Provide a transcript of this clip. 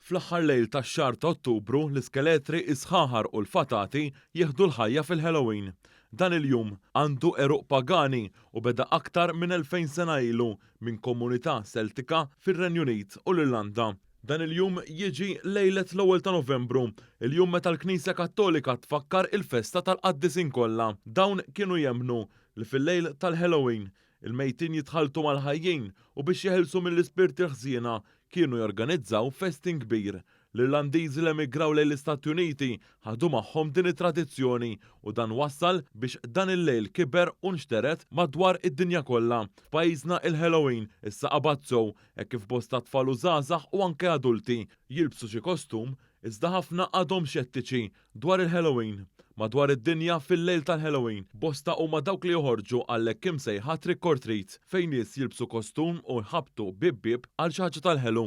Fl-aħħar lejl tax-xahar ta' Ottubru, l-iskeletri, is-sħaħar u l-fatati jieħdu l-ħajja fil-Halloween. Dan il-jum għandu għeruq pagani u beda aktar minn 2000 sena ilu minn komunità Seltika fir-Renju Unit u l-Irlanda. Dan il-jum jiġi lejlet l-ewwel ta' Novembru, il-jum meta l-Knisja Kattolika tfakkar il-festa tal-qaddisin kollha. Dawn kienu jemmnu li fil-lejl tal-Halloween, il-mejtin jitħalltu mal-ħajjin u biex jeħilsu mill-ispirti l-ħżiena kienu jorganizzaw festin kbir. L-Irlandiżi li emigraw lejn l-Istati Uniti ħadu magħhom din it-tradizzjoni u dan wassal biex dan il-lejl kiber u nxtered madwar id-dinja kollha. F'pajjiżna il-Halloween issa qabad sew hekk kif bosta tfal u żgħażagħ u anke adulti jilbsu xi kostum iżda ħafna għadhom xettiċi dwar il-Halloween. Madwar id-dinja fil-lejl tal-Halloween, bosta huma dawk li joħorġu għall-hekk imsejħa trick or treat fejn nies jilbsu kostum u jħabbtu bieb bieb għal xi ħaġa tal-ħelu.